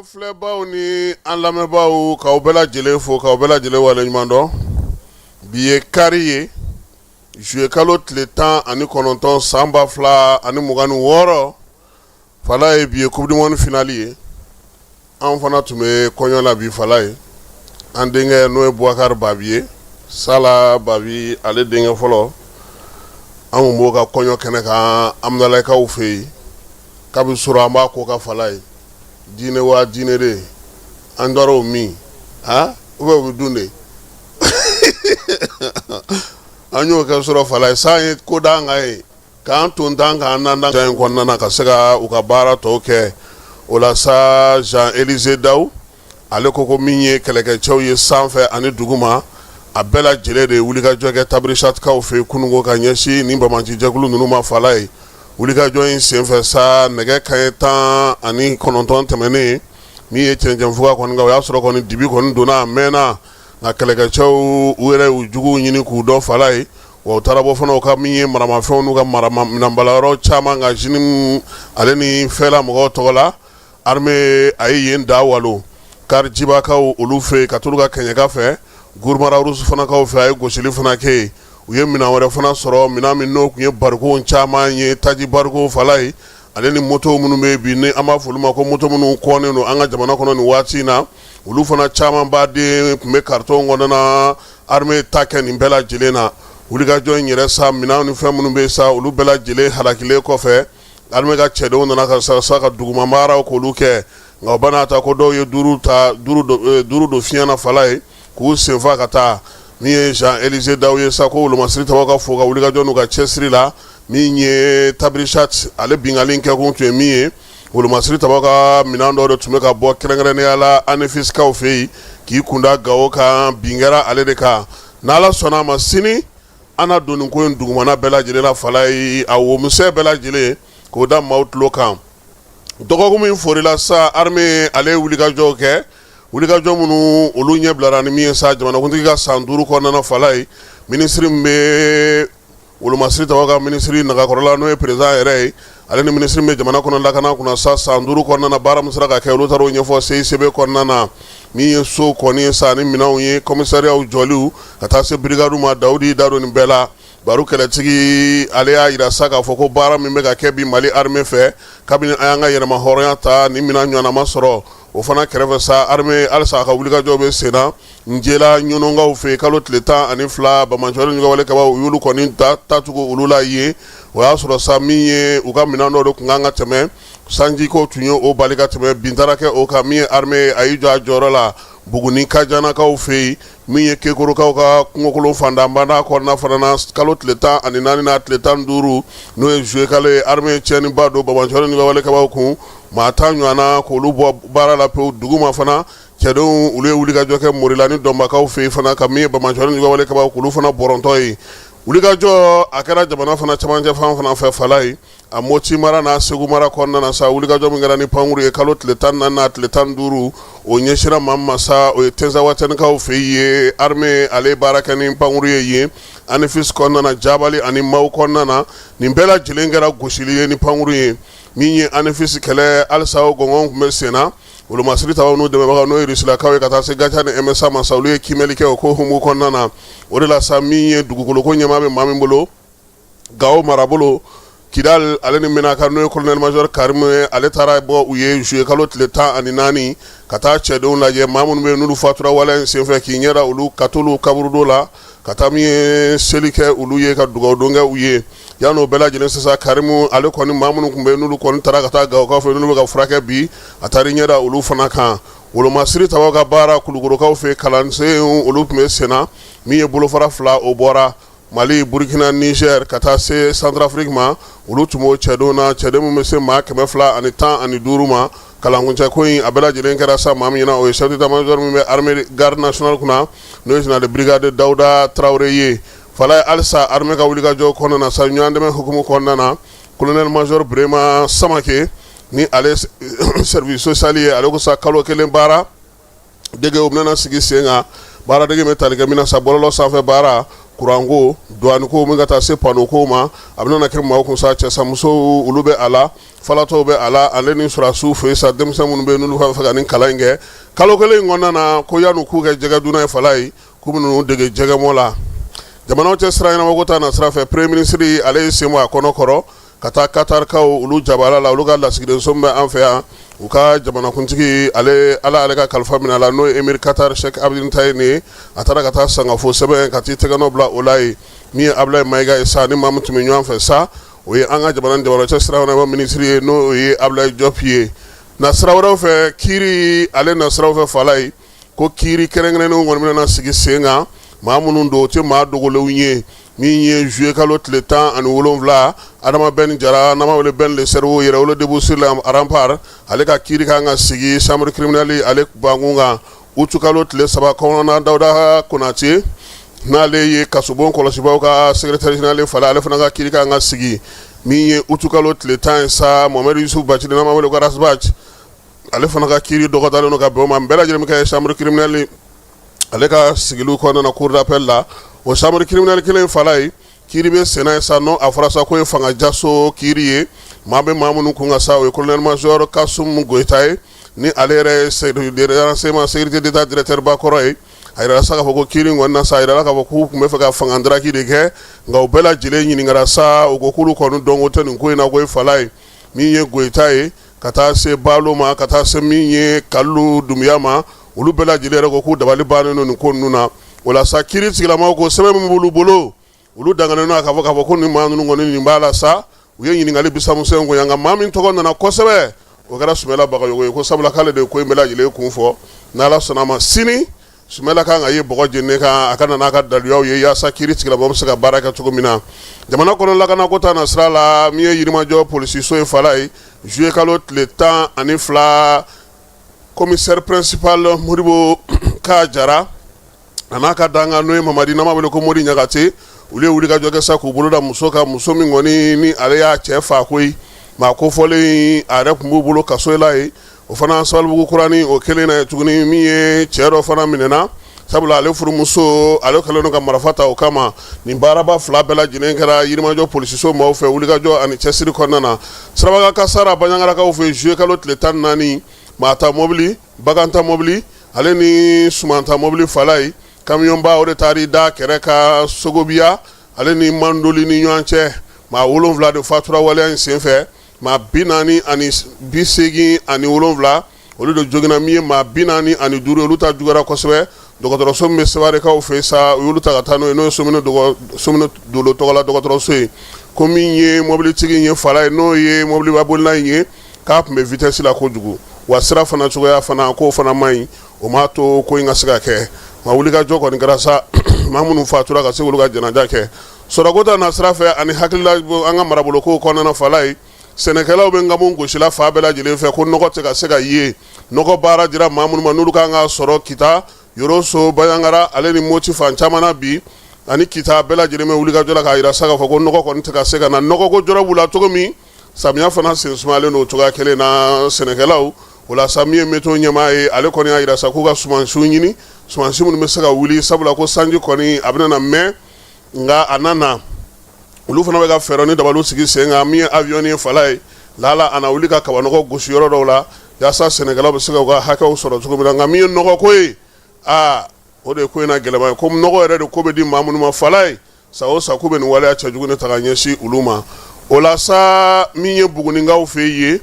filɛbaw ni an lamɛnbaaw, k'aw bɛɛ lajɛlen fo, k'aw bɛɛ lajɛlen waleɲuman dɔn. Bi ye kari ye, juillet kalo tile 19, san 2026. Fala ye, bi ye Coupe du monde finale ye. An fana tun bɛ kɔɲɔ la bi, Fala ye. An denkɛ, n'o ye Bubakari Babi ye, Sala Babi, ale denkɛ fɔlɔ, an tun b'o ka kɔɲɔ kɛnɛ kan Amudalayi fɛ yen. Kabi sɔrɔ an b'a ko ka Fala ye diinɛ wa diinɛ de an tɔɔrɔ o min a u bɛ u bɛ dun de. An y'o kɛ sɔrɔ, Fala ye. San ye ko d'an kan ye k'an to tan k'an nan in kɔnɔna na ka se ka u ka baara tɔw kɛ. O la sa, Jean Élisée Daw, ale ko min ye kɛlɛkɛcɛw ye sanfɛ ani duguma, a bɛɛ lajɛlen de ye wulikajɔ kɛ Tabirisatikaw fɛ kununko ka ɲɛsin ni banbaancijɛkulu ninnu ma. Fala ye, wulikajɔ in senfɛ sa, nɛgɛ kanɲɛ 19 tɛmɛnen, min ye cɛncɛnfuga kɔni kan, o y'a sɔrɔ kɔni dibi kɔni donna a mɛnna, nka kɛlɛkɛcɛw u yɛrɛ y'u juguw ɲini k'u dɔn, Fala ye. Wa u taara bɔ fana u ka min ye maramafɛnw n'u ka minɛnbalayɔrɔ caman ka JNIM ale ni FELA mɔgɔw tɔgɔ la. Armée a ye yen da walo Karijibakaw olu fɛ yen ka t'olu ka kɛɲɛka fɛ. Gourma-Rharous fanakaw fɛ, a ye gosili fana kɛ yen. U ye minɛn wɛrɛ fana sɔrɔ, minɛn min n'o tun ye bariko caman ye, taji bariko, Fala ye, ale ni moto minnu bɛ bi ni an b'a fɔ olu ma ko moto minnu kɔnnen don an ka jamana kɔnɔ nin waati in na, olu fana caman baden tun bɛ carton kɔnɔna na. Armée ta kɛ nin bɛɛ lajɛlen na. Wulikajɔ in yɛrɛ sa, minɛn ni fɛn minnu bɛ sa, olu bɛɛ lajɛlen halakilen kɔfɛ, armée ka cɛdenw nana ka sa ka duguma baaraw k'olu kɛ. Nka o bana ta ko dɔw ye duuru ta, duuru don fiɲɛ na, Fala ye, k'u senfa ka taa. Min ye Jean Élisée Daw ye sa, ko wolomasiri tabaw ka fo ka wulikajɔ n'u ka cɛsiri la. Min ye Tabirisat ale binkanni kɛkun tun ye min ye, wolomasiri tabaw ka minɛn dɔw de tun bɛ ka bɔ kɛrɛnkɛrɛnnenya la Anefiskaw fɛ yen k'i kunda Gawo kan, bin kɛra ale de kan. N'Ala sɔnna a ma, sini an na don nin ko in dugumana bɛɛ lajɛlen na, Fala ye, a womisɛn bɛɛ lajɛlen k'o da maaw tulo kan. Dɔgɔkun min forila sa, armée ale ye wulikajɔw kɛ, wulikajɔ minnu olu ɲɛ bilara ni min ye sa, jamanakuntigi ka san 5 kɔnɔna na, Fala ye, minisiri min bɛ wolomasiri tabaw ka minisiri nagakɔrɔla, n'o ye président yɛrɛ ye, ale ni minisiri min bɛ jamana kɔnɔ lakana kunna sa, san 5 kɔnɔna na, baara min sera ka kɛ, olu taara o ɲɛfɔ CICB kɔnɔna na. Min ye so kɔni ye sa ni minɛnw ye, commissariatw jɔliw ka taa se brigade ma, Dawudi da don nin bɛɛ la. Baro kɛlɛtigi, ale y'a jira sa k'a fɔ ko baara min bɛ ka kɛ bi Mali armée fɛ kabini an y'an ka yɛrɛma hɔrɔnya ta, ni minɛn ɲɔgɔnna ma sɔrɔ. O fana kɛrɛfɛ sa, armée halisa a ka wulikajɔ bɛ sen na Njela Ɲɔnɔnkaw fɛ kalo tile 12. Banbaanciwale ni kaba, u y'olu kɔni tacogo olu la yen. O y'a sɔrɔ sa, min ye u ka minɛn dɔw de tun kan ka tɛmɛ, sanjiko tun ye o bali ka tɛmɛ, bin taara kɛ o kan. Min ye armée, a y'i jɔ a jɔyɔrɔ la Buguni Kajanakaw fɛ yen. Min ye Kekorokaw ka kungokolon fantanbanda kɔnɔna fana na, kalo tile 14 n'a tile 15, n'o ye juillet kalo ye, armée tiɲɛniba don banbaanciwale ni wale kabaw kun, maa 10 ɲɔgɔnna k'olu bɔ baara la pewu. Duguma fana, cɛdenw olu ye wulikajɔ kɛ Morila ni Dɔnbakaw fɛ yen fana, ka min ye banbaanciwale ni wale kabaw k'olu fana bɔrɔntɔ ye. Wulikajɔ a kɛra jamana fana camancɛ fan fana fɛ, Fala ye, a Moti mara n'a Segu mara kɔnɔna na sa. Wulikajɔ min kɛra ni pankuru ye kalo tile 14 n'a tile 15, o ɲɛsinra maa ma sa, o ye Tɛnzawatɛnikaw fɛ yen. Armée ale ye baara kɛ ni pankuru ye yen Anefis kɔnɔna na, Jabali ani Mawu kɔnɔna na. Nin bɛɛ lajɛlen kɛra gosili ye ni pankuru ye. Min ye Anefis kɛlɛ, halisa o gɔngɔn tun bɛ sen na. Wolomasiri tabaw n'u dɛmɛbagaw, n'o ye Rusilakaw ye, ka taa se Gatia ni MSA ma sa, olu ye kiimɛli kɛ o ko hukumu kɔnɔna na. O de la sa, min ye dugukoloko ɲɛmaa bɛ maa min bolo Gawo marabolo, Kidal ale ni Menaka, n'o ye colonel major Karimu ye, ale taara bɔ u ye juillet kalo tile 14 ka taa cɛdenw lajɛ, maa minnu bɛ yen n'olu fatura waleya in senfɛ, k'i ɲɛda olu ka t'olu kaburudo la, ka taa min ye seli kɛ olu ye, ka dugawudon kɛ u ye. Yan'o bɛɛ lajɛlen sisan, Karimu ale kɔni, maa minnu tun bɛ yen n'olu kɔni taara ka taa Gawokaw fɛ, n'olu bɛ ka furakɛ bi, a taara i ɲɛda olu fana kan. Wolomasiri tabaw ka baara Kulukorokaw fɛ, kalansen olu tun bɛ senna. Min ye bolofara 2, o bɔra Mali, Burukina, Niger ka taa se Centrafrique ma, olu tun b'o cɛdenw na, cɛden min bɛ se maa 215 ma. Kalankuncɛ ko in, a bɛɛ lajɛlen kɛra sa maa min ɲɛna, o ye chef d'état-major min bɛ armée garde nationale kunna, n'o ye général de brigade Dawuda Tarawele ye. Fala ye, halisa armée ka wulikajɔ kɔnɔna na sa, ɲɔgɔn dɛmɛ hukumu kɔnɔna na, colonel major Burema Samake ni ale service social ye, ale ko sa kalo 1 baara dege o bɛna sigi sen kan. Baaradege bɛ tali kɛ min na sa, bɔlɔlɔ sanfɛ baara, kuranko, duwaniko, min ka taa se panoko ma, a bɛna kɛ maaw kun sa. Cɛ sa musow, olu bɛ a la, falatɔw bɛ a la, ale ni sɔrɔdasiw fɛ sa. Denmisɛn minnu bɛ yen, n'olu b'a fɛ ka nin kalan in kɛ kalo kelen in kɔnɔna na, ko yanni k'u kɛ jɛgɛ dunna ye fala ye, k'u bɛ ninnu dege jɛgɛmɔ la. Jamanaw cɛ sira ɲɛnabɔko ta na sira fɛ, premier ministre ale ye sen bɔ a kɔnɔ kɔrɔ ka taa Katarikaw olu jabala la. Olu ka lasigidenso min bɛ an fɛ yan, u ka jamanakuntigi ale, Ala ale ka kalifa minɛ a la, n'o ye émir Qatar Cheikh Abdel Tayeb ye. A taara ka taa sangafo sɛbɛn ka t'i tɛgɛnɔ bila o la yen. Min ye Abulayi Mayiga ye sa, ni maa min tun bɛ ɲɔgɔn fɛ sa, o ye an ka jamana jamana cɛ sira ɲɛnabɔ minisiri ye, n'o ye Abulayi Jɔp ye. Na sira wɛrɛw fɛ, kiiri ale na siraw fɛ fala ye, ko kiiri kɛrɛnkɛrɛnnenw kɔni bɛna sigi sen kan. Maa minnu don, o tɛ maa dogolenw ye. Min ye juillet kalo tile 17, Adama Ben Jara, n'an b'a wele Ben le Cerveau, Yɛrɛwolo debout sur les remparts, ale ka kiiri kan ka sigi chambre criminelle ale bankun kan. Août kalo tile 3, commandant Dawuda Konate, n'ale ye kasobon kɔlɔsibaw ka secrétaire général fala, ale fana ka kiiri kan ka sigi. Min ye août kalo tile 10 ye sa, Mohamed Yusuf Bacili, n'an b'a wele ko Ras Bath, ale fana ka kiiri dɔgɔdalen don ka bɛn o ma. Bɛɛ lajɛlen bɛ kɛ chambre criminelle ale ka sigiliw kɔnɔna na, cour d'appel la. O chambre criminelle kelen fala ye, kiiri bɛ senna ye sa, n'o a fɔra sa ko ye fanga jaso kiiri ye. Maa bɛ maa minnu kun ka sa, o ye colonel major Kasum Goyita ye, ni ale yɛrɛ ye renseignement sécurité d'État directeur ba kɔrɔ ye. A yirala sa k'a fɔ ko kiiri in kɔni na sa, a yirala k'a fɔ k'u tun bɛ fɛ ka fanga daraki de kɛ. Nka u bɛɛ lajɛlen ɲininkara sa, u ko k'olu kɔni dɔnko tɛ nin ko in na ko ye fala ye. Min ye Goyita ye, ka taa se Balo ma, ka taa se min ye Kalilu Dunbiya ma, olu bɛɛ lajɛlen yɛrɛ ko k'u dabali bannen don nin ko ninnu na. O la sa, kiiri tigilamaw ko sɛbɛn min b'olu bolo, olu danganen don k'a fɔ ko nin maa ninnu kɔni, nin b'a la sa. U ye ɲininkali bisamusen ko nka maa min tɔgɔ nana kosɛbɛ, o kɛra Sumala Bagayogo ye, ko sabula k'ale de ye ko in bɛɛ lajɛlen kun fɔ. N'Ala sɔnna a ma, sini Sumala kan ka ye bɔgɔ jeninen kan, a ka na n'a ka daluyaw ye, yaasa kiiri tigilamaw bɛ se ka baara kɛ cogo min na. Jamana kɔnɔ lakanako ta na sira la, min ye Yirimajɔ polisiso ye fala ye, juillet kalo tile 12, commissaire principal Modibo Ka Jara a n'a ka dankan, n'o ye Mamadi, n'an b'a wele ko Mori Ɲagate, olu ye wulikajɔ kɛ sa k'u bolo da muso kan, muso min kɔni ni ale y'a cɛ faa koyi. Maa kofɔlen, a yɛrɛ tun b'u bolo kaso la yen. O fana Sabalibugu kurani o kelen na tuguni, min ye cɛ dɔ fana minɛna, sabula ale furumuso, ale kɛlen don ka marifa ta o kama. Nin baaraba fila bɛɛ lajɛlen kɛra Yirimajɔ polisiso maaw fɛ, wulikajɔ ani cɛsiri kɔnɔna na. Sirabakan kasara Banjagarakaw fɛ, juillet kalo tile 14, maa ta mobili, bagan ta mobili, ale ni suman ta mobili fala ye, kamiyɔnba o de taara da kɛrɛ ka Sogobiya ale ni Mandoli ni ɲɔgɔn cɛ. Maa 7 de fatura waleya in senfɛ, maa 487 olu de joginna. Min ye maa 45, olu ta juguyara kosɛbɛ. Dɔgɔtɔrɔso min bɛ Sewarekaw fɛ sa, u y'olu ta ka taa n'o ye, n'o ye Somine Dolo tɔgɔla dɔgɔtɔrɔso ye. Ko min ye mobilitigi ye fala ye, n'o ye mobilibabolila in ye, k'a tun bɛ vitesse la kojugu, wa sira fana cogoya fana, k'o fana man ɲi, o m'a to ko in ka se ka kɛ. Nka wulikajɔ kɔni kɛra sa, maa minnu fatura ka se k'olu ka janaja kɛ. Sɔrɔko ta na sira fɛ ani hakilila an ka marabolo ko kɔnɔna fala ye, sɛnɛkɛlaw bɛ nkamu gosila fan bɛɛ lajɛlen fɛ ko nɔgɔ tɛ ka se ka ye. Nɔgɔ baara dira maa minnu ma, n'olu kan ka sɔrɔ Kita, Yoroso, Banjagara ale ni Moti fan caman na bi ani Kita, bɛɛ lajɛlen bɛ wulikajɔ la k'a jira sa k'a fɔ ko nɔgɔ kɔni tɛ ka se ka na. Nɔgɔ ko jɔrɔ b'u la cogo min, samiya fana sen sumalen don o cogoya kelen na sɛnɛkɛlaw. O la sa, min ye météo ɲɛmaa ye, ale kɔni y'a jira sa k'u ka sumansiw ɲini, sumansi minnu bɛ se ka wuli, sabula ko sanji kɔni a bɛna na mɛn, nka a na na. Olu fana bɛ ka fɛɛrɛ ni dabaliw sigi sen kan. Min ye avion ye fala ye, lala a na wuli ka kabanɔgɔ gosi yɔrɔ dɔw la, yaasa sɛnɛkɛlaw bɛ se ka u ka hakɛw sɔrɔ cogo min na. Nka min ye nɔgɔko ye, aa, o de ye ko in na gɛlɛman ye, komi nɔgɔ yɛrɛ de ko bɛ di maa minnu ma fala ye, san o san k'u bɛ nin waleya cɛjugu ne ta ka ɲɛsin olu ma. O la sa, min ye Bugunikaw fɛ yen,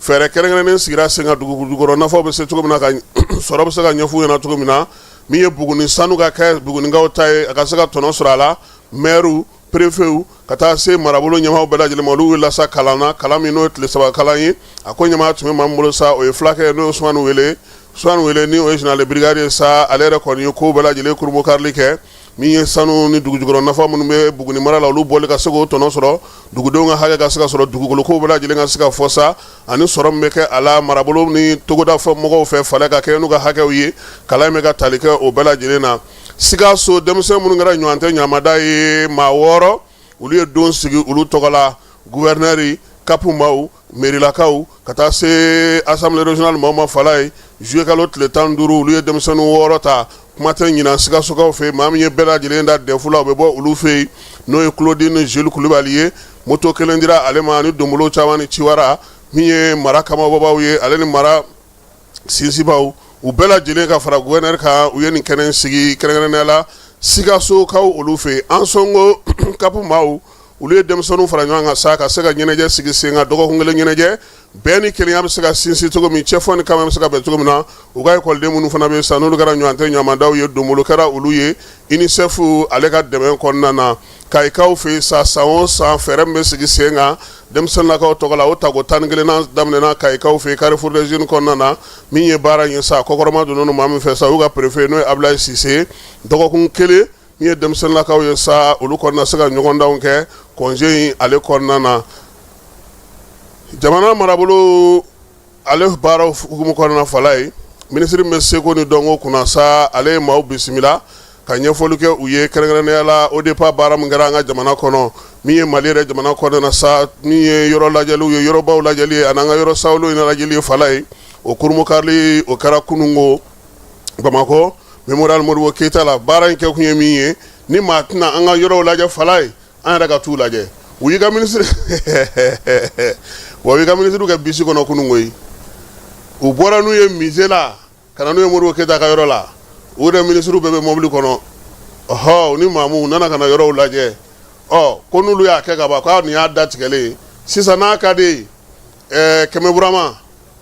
fɛɛrɛ kɛrɛnkɛrɛnnen sigira sen kan, dugu jukɔrɔ nafaw bɛ se cogo min na ka sɔrɔ bɛ se ka ɲɛf'u ɲɛna cogo min na. Min ye Buguni sanu ka kɛ Bugunikaw ta ye, a ka se ka tɔnɔ sɔrɔ a la, mɛriw, perefew, ka taa se marabolo ɲɛmaaw bɛɛ lajɛlen ma, olu wulila sa kalan na, kalan min n'o ye tile 3 kalan ye. A ko ɲɛmaa tun bɛ maa min bolo sa, o ye fulakɛ ye, n'o ye Usumani Wele. Usumani Wele, ni o ye général de brigade ye sa, ale yɛrɛ kɔni ye ko bɛɛ lajɛlen kurunbonkarili kɛ. Min ye sanu ni dugujukɔrɔ nafa minnu bɛ Buguni mara la, olu bɔli ka se k'o tɔnɔ sɔrɔ, dugudenw ka hakɛ ka se ka sɔrɔ, dugukolo ko bɛɛ lajɛlen ka se ka fɔ sa, ani sɔrɔ min bɛ kɛ a la marabolo ni togoda mɔgɔw fɛ falen ka kɛ n'u ka hakɛw ye, kalan in bɛ ka tali kɛ o bɛɛ lajɛlen na. Sikaso denmisɛn minnu kɛra ɲɔgɔn tɛ ɲamada ye, maa 6, olu ye don sigi olu tɔgɔ la. Gouverneur, CAP maaw, mairilakaw, ka taa se assemblée régionale maaw ma fala ye, juillet kalo tile 15, olu ye denmisɛnnin 6 ta Kuma tɛ ɲinan Sikasokaw fɛ yen, maa min ye bɛɛ lajɛlen da DEF la, o bɛ bɔ olu fɛ yen, n'o ye Claudine Jules Kulibali ye. Moto kelen dira ale ma ni donbolo caman ni ciwara. Min ye mara kamabɔbaw ye, ale ni mara sinsinbaw, u bɛɛ lajɛlen ka fara gouverneur kan, u ye nin kɛnɛ sigi kɛrɛnkɛrɛnnenya la Sikasokaw olu fɛ yen. Ansongo CAP maaw, olu ye denmisɛnninw fara ɲɔgɔn kan sa ka se ka ɲɛnajɛ sigi sen kan, dɔgɔkun kelen ɲɛnajɛ, bɛn ni kelenya bɛ se ka sinsin cogo min, cɛfɔ ni kama bɛ se ka bɛn cogo min na. U ka ekɔliden minnu fana bɛ sa, n'olu kɛra ɲɔgɔn tɛ ɲamadaw ye, donbolo kɛra olu ye UNICEF ale ka dɛmɛ kɔnɔna na. Kayikaw fɛ yen sa, san o san fɛɛrɛ min bɛ sigi sen kan denmisɛnninlakaw tɔgɔ la, o tako 11nan daminɛna Kayikaw fɛ yen Carrefour des Jeunes kɔnɔna na. Min ye baara in ye sa, kɔkɔrɔma donnen maa min fɛ sa, u ka préfet, n'o ye Abulayi Sise. Dɔgɔkun kelen min ye denmisɛnninlakaw ye sa, olu kɔnɔna na se ka ɲɔgɔndanw kɛ congé in ale kɔnɔna na. Jamana marabolo ale baaraw hukumu kɔnɔna, Falaye, minisiri min bɛ seko ni dɔnko kunna sa, ale ye maaw bisimila ka ɲɛfɔli kɛ u ye, kɛrɛnkɛrɛnnenya la ODPA baara min kɛra an ka jamana kɔnɔ, min ye Mali yɛrɛ jamana kɔnɔna sa, min ye yɔrɔ lajɛliw ye, yɔrɔbaw lajɛli ye, ani an ka yɔrɔ sawulenw lajɛli ye. Falaye, o kurunbonkarili o kɛra kununko Bamakɔ Mémorial Modibo Keyita la. Baara in kɛ kun ye min ye, ni maa tɛna an ka yɔrɔw lajɛ, Falaye, an yɛrɛ ka t'u lajɛ. U y'i ka minisiri wa, u y'i ka minisiriw kɛ bisi kɔnɔ kununko ye. U bɔra n'u ye musée la ka na n'u ye Modibo Keyita ka yɔrɔ la. U yɛrɛ minisiriw bɛɛ bɛ mɔbili kɔnɔ. Ɔhɔ, u ni maamu nana ka na yɔrɔw lajɛ. Ɔ, ko n'olu y'a kɛ ka ban, k'a nin y'a datigɛlen ye sisan. N'a ka di ye, Kɛmɛ Burama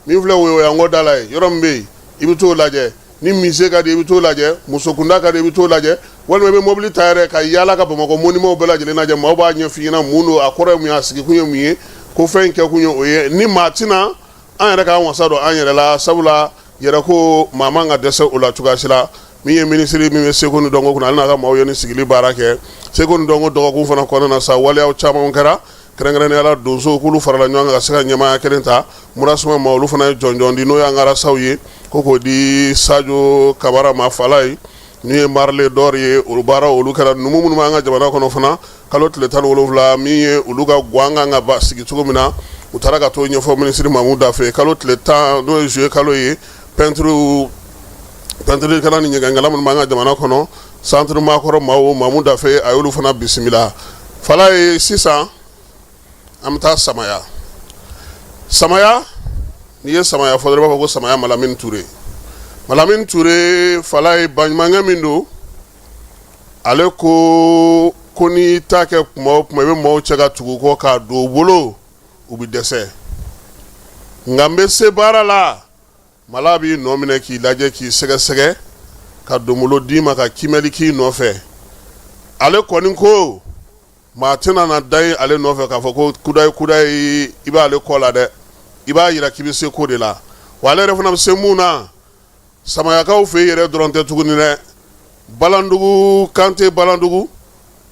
min filɛ Woyowayankɔ da la ye, yɔrɔ min bɛ yen, i bɛ t'o lajɛ. Ni musée ka di, i bɛ t'o lajɛ. Musokunda ka di, i bɛ t'o lajɛ. Walima i bɛ mobili ta yɛrɛ ka yaala ka Bamakɔ monumentw bɛɛ lajɛlen lajɛ. Maaw b'a ɲɛf'i ɲɛna mun don, a kɔrɔ ye mun ye, a sigikun ye mun ye, ko fɛn in kɛkun ye o ye. Ni maa tɛna an yɛrɛ k'an wasa don an yɛrɛ la, sabula yɛrɛ ko maa man ka dɛsɛ o la cogoya si la. Min ye minisiri min bɛ seko ni dɔnko kunna, ale n'a ka maaw ye nin sigili baara kɛ. Seko ni dɔnko dɔgɔkun fana kɔnɔna na sa, waleyaw caman kɛra, kɛrɛnkɛrɛnnenya la donsow k'olu farala ɲɔgɔn kan ka se ka ɲɛmaaya kelen ta. Murasuma ma, olu fana ye jɔnjɔn di, n'o y'an ka arasaw ye, ko k'o di Sajo Kabara ma. Falaye, n'u ye Marley d'or ye, olu baara olu kɛra. Numu minnu b'an ka jamana kɔnɔ fana, kalo tile 17, min ye olu ka gwan kan ka ba sigi cogo min na, u taara ka t'o ɲɛfɔ minisiri Mamu Dafe. Kalo tile 10, n'o ye juillet kalo ye, peinturekɛla ni ɲɛgɛnkɛla minnu b'an ka jamana kɔnɔ, centre Maakɔrɔ maaw, Mamu Dafe a y'olu fana bisimila. Falaye, sisan an bɛ taa Samaya. Samaya, n'i ye Samaya fɔ dɔrɔn, i b'a fɔ ko Samaya Malamini Ture. Malamini Ture, Falaye, baɲumankɛ min don, ale ko ko n'i ta kɛ kuma o kuma, i bɛ maaw cɛ ka tugu kɔ k'a don u bolo, u bɛ dɛsɛ. Nka n bɛ se baara la. Mala b'i nɔ minɛ k'i lajɛ, k'i sɛgɛsɛgɛ, ka donbolo d'i ma, ka kimɛli k'i nɔfɛ. Ale kɔni ko maa tɛna na da ye ale nɔfɛ k'a fɔ ko kudayi kudayi i b'ale kɔ la dɛ. I b'a yira k'i bɛ se ko de la, wa ale yɛrɛ fana bɛ se mun na. Samayakaw fɛ yɛrɛ dɔrɔn tɛ tuguni dɛ, Balandugu, Kante Balandugu,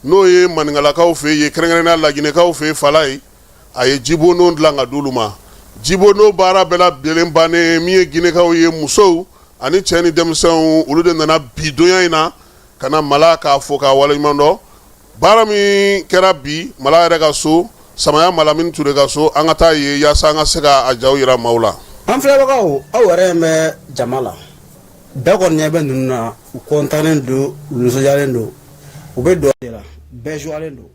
n'o ye maninkalakaw fɛ yen, kɛrɛnkɛrɛnnenya laginɛkaw fɛ yen, Falaye, a ye jibondon dilan ka d'olu ma. Jibondon baara bɛɛ lajɛlen bannen, min ye ginɛkaw ye, musow ani cɛ ni denmisɛnw, olu de nana bi donya in na ka na Mala k'a fo k'a waleɲuman dɔn. Baara min kɛra bi Mala yɛrɛ ka so, Samaya Malamini Ture ka so, an ka taa yen yaasa an ka se ka a jaw yira maaw la. An filɛbagaw, aw yɛrɛ bɛ jama la, bɛɛ kɔni ɲɛ bɛ ninnu na, u kɔntannen don, u nisɔndiyalen don, u bɛ dɔn de la, bɛɛ joilen don.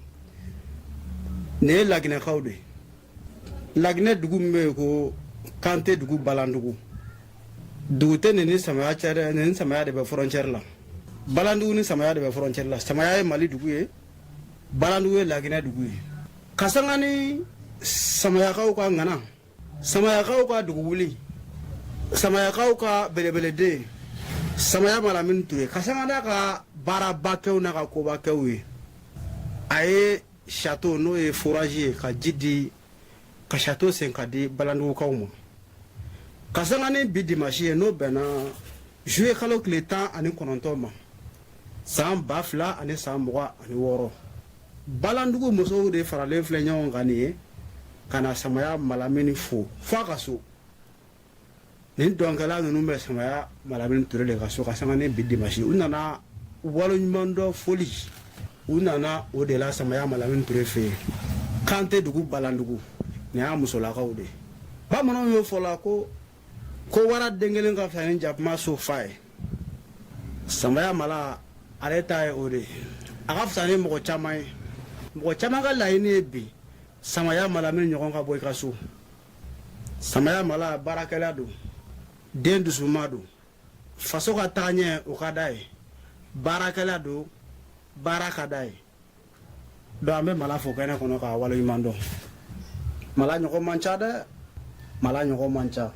Nin ye laginɛkaw de ye. Laginɛ dugu min bɛ yen ko Kante dugu, Balandugu dugu tɛ nin ni Samaya cɛ dɛ. Nin ni Samaya de bɛ frontière la. Balandugu ni Samaya de bɛ frontière la. Samaya ye Mali dugu ye, Balandugu ye Laginɛ dugu ye. Ka sanga ni Samayakaw ka ŋana, Samayakaw ka dugu wuli, Samayakaw ka belebeleden Samaya Malamini Ture, ka sanga n'a ka baarabakɛw n'a ka kobakɛw ye, a ye château, n'o ye forage ye, ka ji di, ka château sen ka di Balandugukaw ma. Ka sanga ni bi dimanche ye, n'o bɛnna juillet kalo tile 19 ma, san 2026, Balandugu musow de faralen filɛ ɲɔgɔn kan nin ye ka na Samaya Malamini fo f'a ka so. Nin dɔnkɛla ninnu bɛ Samaya Malamini Ture de ka so. Ka sanga ni bi dimanche, u nana waleɲumandɔn foli, u nana o de la Samaya Malamini Ture fɛ yen, Kante dugu, Balandugu. Nin y'a musolakaw de ye. Bamananw y'o fɔ la ko wara den kelen ka fisa ni jakuma so fa ye. Samaya Mala ale ta ye o de ye. A ka fisa ni mɔgɔ caman ye. Mɔgɔ caman ka laɲini ye bi Samaya Malamini ɲɔgɔn ka bɔ i ka so. Samaya Mala baarakɛla don, den dusuma don, faso ka taaɲɛ o ka d'a ye, baarakɛla don, baara ka d'a ye. Donc an bɛ Mala fo kɛnɛ kɔnɔ k'a waleɲuman dɔn. Mala ɲɔgɔn man ca dɛ, Mala ɲɔgɔn man ca.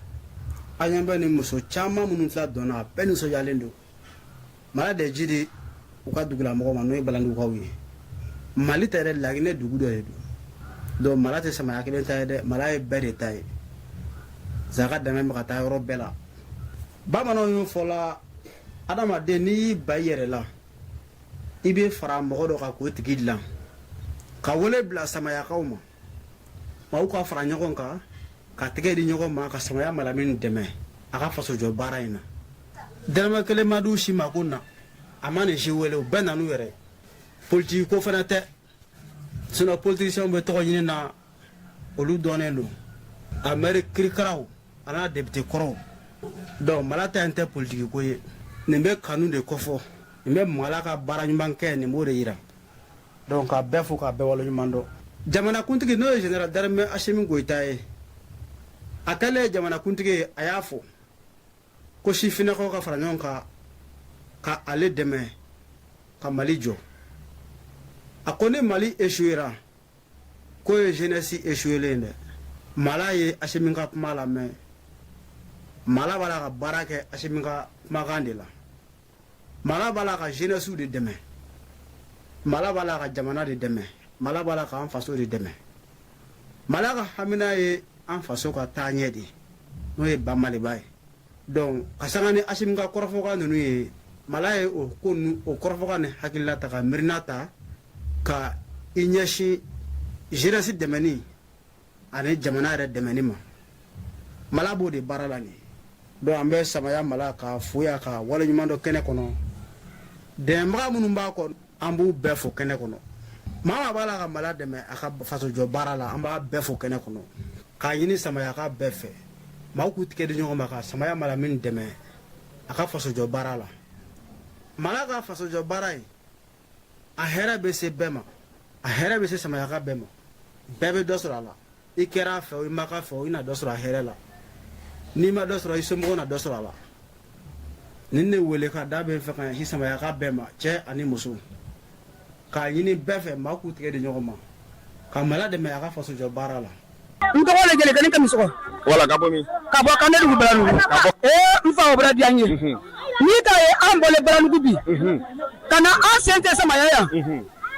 An ɲɛ bɛ nin muso caman minnu tila dɔn na, a bɛɛ nisɔndiyalen don. Mala de ji di u ka dugulamɔgɔw ma, n'o ye Balandugukaw ye. Mali tɛ dɛ, Laginɛ dugu dɔ de don. Donc Mala tɛ Samaya kelen ta ye dɛ, Mala ye bɛɛ de ta ye. Zaka dɛmɛ bɛ ka taa yɔrɔ bɛɛ la. Bamananw y'o fɔ la, adamaden n'i y'i ba i yɛrɛ la, i bɛ fara mɔgɔ dɔ kan k'o tigi dilan. Ka wele bila Samayakaw ma, maaw ka fara ɲɔgɔn kan ka tɛgɛ di ɲɔgɔn ma ka Samaya Malamini dɛmɛ a ka fasojɔ baara in na. Dɛrɛmɛ kelen ma d'u si ma ko na, a ma nin si wele, u bɛɛ nan'u yɛrɛ. Politiki ko fana tɛ, sinon politiciens bɛ tɔgɔ ɲini na, olu dɔnnen don, a maire kirikaraw a n'a député kɔrɔw. Donc Mala ta in tɛ politiki ko ye, nin bɛ kanu de kofɔ, nin bɛ Mala ka baara ɲuman kɛ, nin b'o de yira. Donc ka bɛɛ fo k'a bɛɛ waleɲuman dɔn. Jamanakuntigi n'o ye général d'armée Asimi Goyita ye, a kɛlen ye jamanakuntigi ye, a y'a fɔ ko sifinnakaw ka fara ɲɔgɔn kan ka ale dɛmɛ ka Mali jɔ. A ko ni Mali échouera, k'o ye jeunesse échouélen dɛ. Mala ye Asimi ka kuma lamɛn, Mala b'a la ka baara kɛ Asimi ka kumakan de la. Mala b'a la ka jeunesse de dɛmɛ, Mala b'a la ka jamana de dɛmɛ, Mala b'a la k'an faso de dɛmɛ. Mala ka hamina ye an faso ka taaɲɛ de ye, n'o ye ba Maliba ye. Donc ka sanga ni Asimi ka kɔrɔfɔkan ninnu ye, Mala ye o ko ninnu, o kɔrɔfɔkan ni hakilila ta ka miirina ta ka i ɲɛsin jeunesse dɛmɛni ani jamana yɛrɛ dɛmɛni ma. Mala b'o de baara la nin. Donc an bɛ Samaya Mala ka fo yan ka waleɲuman dɔn kɛnɛ kɔnɔ. Dɛmɛbaga minnu b'a kɔ, an b'u bɛɛ fo kɛnɛ kɔnɔ. Maa maa b'a la ka Mala dɛmɛ a ka fasojɔ baara la, an b'a bɛɛ fo kɛnɛ kɔnɔ. K'a ɲini Samayaka bɛɛ fɛ, maaw k'u tigɛ di ɲɔgɔn ma ka Samaya Malamini dɛmɛ a ka fasojɔ baara la. Mala ka fasojɔ baara in, a hɛrɛ bɛ se bɛɛ ma, a hɛrɛ bɛ se Samayaka bɛɛ ma. Bɛɛ bɛ dɔ sɔrɔ a la. I kɛra a fɛ o, i ma k'a fɛ o, i na dɔ sɔrɔ a hɛrɛ la. N'i ma dɔ sɔrɔ, i somɔgɔw na dɔ sɔrɔ a la. Nin de wele ka da bɛ fɛ ka ɲɛsin Samayaka bɛɛ ma, cɛ ani muso, k'a ɲini bɛɛ fɛ maa k'u tigɛ di ɲɔgɔn ma ka Mala dɛmɛ a ka fasojɔ baara la. N tɔgɔ le Jelekani Kamisɔgɔ. Wala ka bɔ min? Ka bɔ Kandedugu Balanugu. Ka bɔ. Ee, n fa, o bɛra diya n ye. N'i ta ye an bɔlen Balanugu bi ka na an sen tɛ Samaya yan,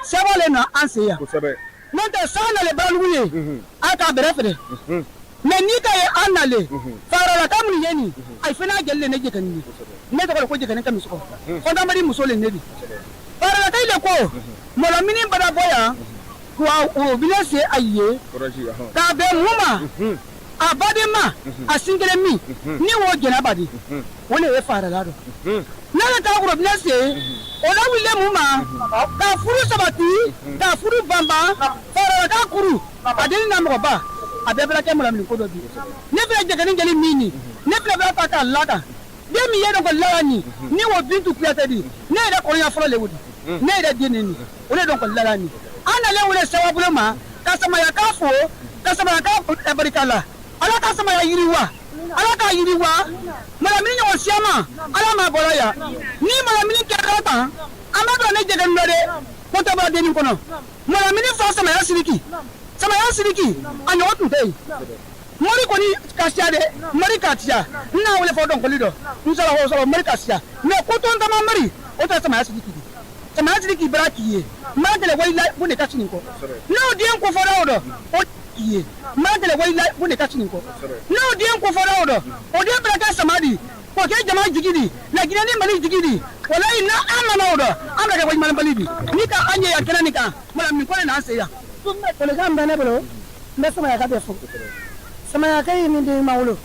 sɛbɛn le na an sen yan. N'o tɛ san nalen Balanugu ye, a k'a bɛrɛ feere. Mais n'i ta ye an nalen faralaka minnu ye nin, a fana jeli le ne Jekani ye. Ne tɔgɔ le ko Jekani Kamisɔgɔ, Kɔntamadi muso le ne di. Faralaka le ko Malamini bada bɔ yan wa robinet se a ye k'a bɛn mun ma, a baden ma a sin kelen min ni wo jɛnɛba di, o le ye farala dɔ. N'ale taa robinet se o la wuli mun ma ka furu sabati, ka furu banban, faralaka kuru a den na mɔgɔba a bɛɛ bɛna kɛ Malamini ko dɔ bi. Ne filɛ Jɛgɛni jeli min ni ne filɛ bɛ ta k'a la kan den min ye dɔn ko lala ni ni wo Bintu Kuyate di, ne yɛrɛ kɔnɔya fɔlɔ le o di, ne yɛrɛ den ne ni o de dɔn ko lala ni. An nalen wele sababu ma ka Samayaka fo, ka Samayaka barika la. Ala ka Samaya yiriwa, Ala ka yiriwa. Malamini ɲɔgɔn siyama Ala ma bɔra yan ni Malamini kɛra tan, an b'a dɔn ne Jɛgɛni dɔ de ko tɛ bɔra dennin kɔnɔ. Malamini fa Samaya Sidiki, Samaya Sidiki a ɲɔgɔn tun tɛ yen. Mori kɔni ka siya dɛ, mori ka siya, n n'a wele fɔ dɔnkili dɔ n sɔrɔ o sɔrɔ mori ka siya, mais ko tɔn dama mori o tɛ Samaya Sidiki di. Samaya Sidiki bara k'i ye maa gɛlɛ wali la ko de ka sini kɔ n'o den ko fɔra o dɔ o k'i ye maa gɛlɛ wali la ko de ka sini kɔ n'o den ko fɔra o dɔ o den bɛna kɛ sama di k'o kɛ jama jigi di Laginɛ ni Mali jigi di. Walayi n'a an mana o dɔ, an bɛ kɛ waleɲumanbali di ni ka an ye yan kɛnɛ nin kan. Malamini ko de n'an se yan. Folikan bɛ ne bolo, n bɛ Samayaka bɛɛ fo. Samayaka ye min den ma wolo,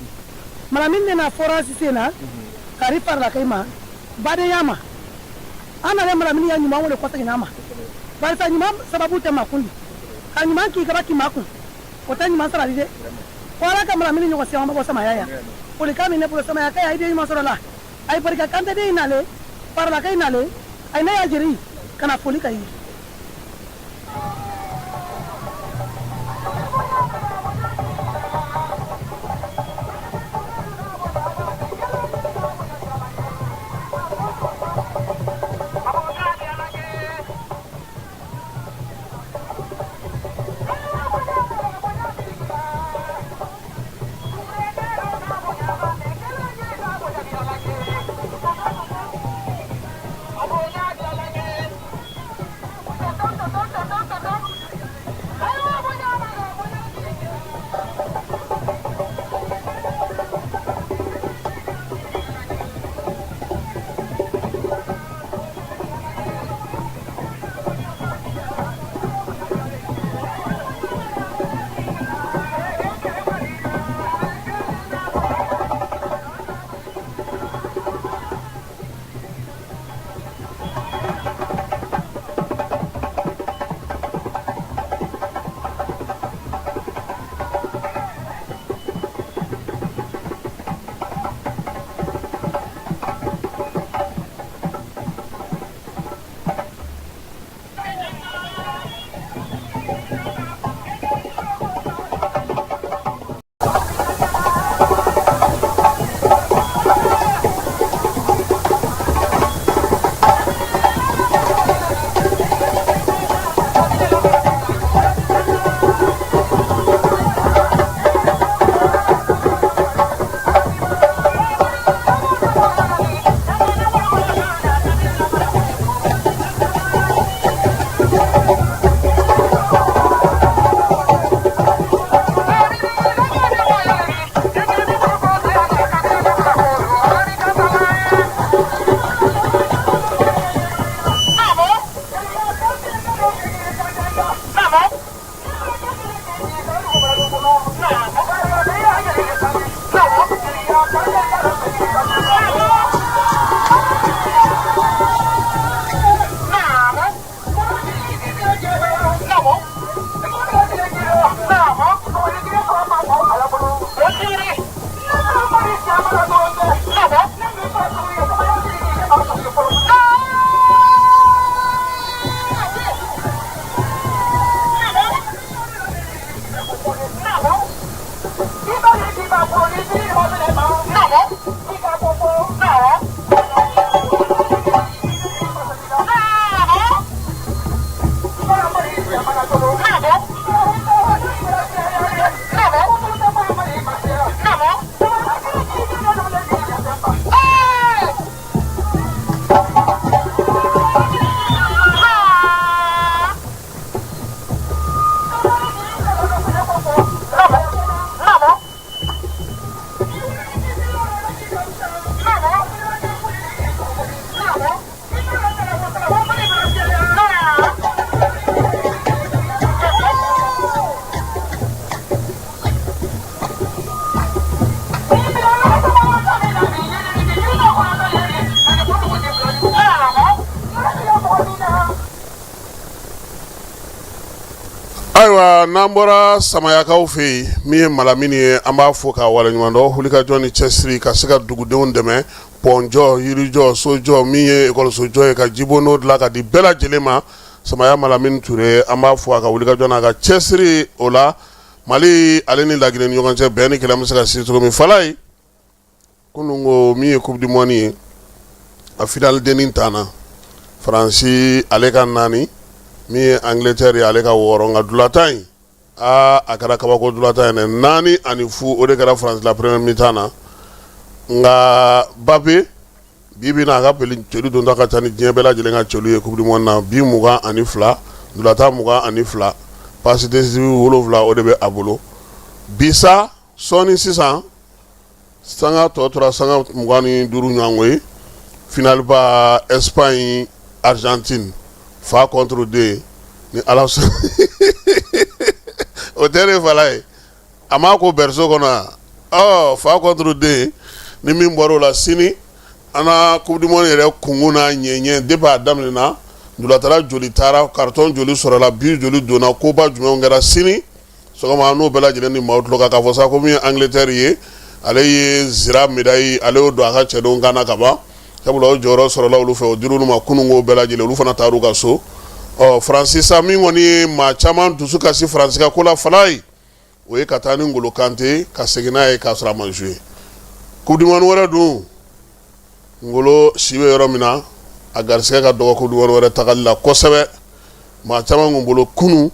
Malamini de na forage sen na k'a di farilakɛ ma badenya ma. An nana Malamini ya ɲuman wele kɔsegin ma, barisa ɲuman sababu tɛ makun di ka ɲuman k'i kaba k'i makun, o tɛ ɲuman sarali dɛ. Ko Ala ka Malamini ɲɔgɔn siyaman bɔ Samaya yan. Folikan min ne bolo, Samayaka ya i den ɲuman sɔrɔ la, a ye barika kante den nale. Farilakɛ in nalen a ye ne y'a jeri ka na foli ka ye. Ayiwa n'an bɔra samayakaw fɛ yen min ye malamini ye an b'a fo k'a waleɲumandɔn wulikajɔ ni cɛsiri ka se ka dugudenw dɛmɛ pɔnjɔ yirijɔ sojɔ min ye ekɔlisojɔ ye ka jibondo dilan ka di bɛɛ lajɛlen ma samaya malamini ture an b'a fo a ka wulikajɔ n'a ka cɛsiri o la mali ale ni laginɛ ni ɲɔgɔn cɛ bɛn ni kelenya bɛ se ka sigi cogo min falaye kunun ko min ye coupe du monde ye a finale dennin tanna faransi ale ka naani min ye Angleterre ye ale ka wɔɔrɔ nka dulatan in aa a kɛra kabako dulatan ye dɛ 4-0 o de kɛra faransi la première mi-temps na nka Mbappé bi bi na a ka celu donta ka ca ni diɲɛ bɛɛ lajɛlen ka celu ye coupe du monde na bi 22 dulatan 22 passe décisive 7 o de bɛ a bolo bi sa sɔɔni sisan sanga tɔ tora sanga 25 ɲɔgɔn ye finale ba Espagne Argentine fa contre den ni ala sɔnna o tɛ ne fala ye a m'a ko berceau kɔnɔ ɔ fa contre den ni min bɔra o la sini an na coupe du monde yɛrɛ kunkun n'a ɲɛɲɛ depuis a daminɛna dulatala joli taara carton joli sɔrɔla but joli donna koba jumɛnw kɛra sini sɔgɔma n'o bɛɛ lajɛlen ni maaw tulo kan k'a fɔ sa ko min ye Angleterre ye ale ye zira médaille ale y'o don a ka cɛdenw kan na ka ban Sabula o jɔyɔrɔ sɔrɔla olu fɛ, o dir'olu ma kununko bɛɛ lajɛlen, olu fana taar'u ka so. Ɔ Faransi sa, min kɔni ye maa caman dusu kasi Faransi ka ko la Falaye, o ye ka taa ni Ngolo Kante ka segin n'a ye k'a sɔrɔ a ma jouer Coupe du monde wɛrɛ dun. Ngolo si bɛ yɔrɔ min na, a garisɛgɛ ka dɔgɔ Coupe du monde wɛrɛ tagali la kosɛbɛ. Maa caman kun bolo kunun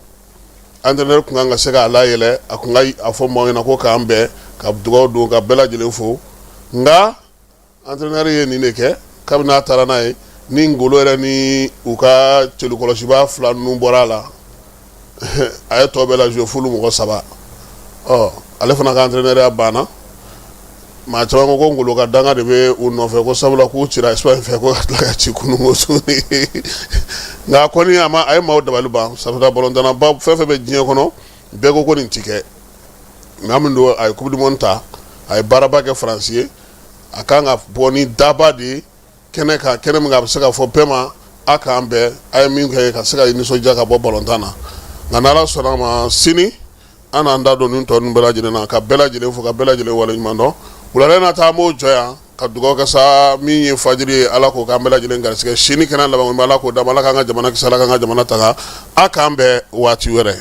entraîneur kun kan ka se k'a layɛlɛ, a kun ka a fɔ maaw ɲɛna ko k'an bɛn, ka dugawu don, ka bɛɛ lajɛlen fo. Nka entraîneur ye nin de kɛ kabini a taara n'a ye ni Ngolo yɛrɛ ni u ka cɛlikɔlɔsibaa fila ninnu bɔra a la, a ye tɔ bɛɛ la jouer f'olu mɔgɔ saba. Ɔ ale fana ka entraîneur banna. Maa caman ko ko Ngolo ka danga de bɛ u nɔfɛ, ko sabula k'u cira Espagne fɛ, ko ka tila ka ci kunun ko tuguni. Nka kɔni a ma, a ye maaw dabali ban, sabula balontanaba fɛn fɛn bɛ diɲɛ kɔnɔ, bɛɛ ko ko nin ti kɛ. Maa min don, a ye Coupe du monde ta, a ye baaraba kɛ Faransi ye, a kan ka bɔ ni daba de ye kɛnɛ kan, kɛnɛ min kan a bɛ se ka fɔ bɛɛ ma a k'an bɛn, a ye min kɛ ka se ka nisɔndiya ka bɔ balontan na. Nka n'Ala sɔnna a ma, sini an n'an da don nin tɔ ninnu bɛɛ lajɛlen na, ka bɛɛ lajɛlen fo, ka bɛɛ lajɛlen waleɲuman dɔn. Wulada in na ta, an b'o jɔ yan ka dugawu kɛ sa. Min ye fajiri ye, Ala k'o k'an bɛɛ lajɛlen garisɛgɛ. Sini kɛnɛ laban, Ala k'o d'an ma. Ala k'an ka jamana kisi, Ala k'an ka jamana tanga. A k'an bɛn waati wɛrɛ.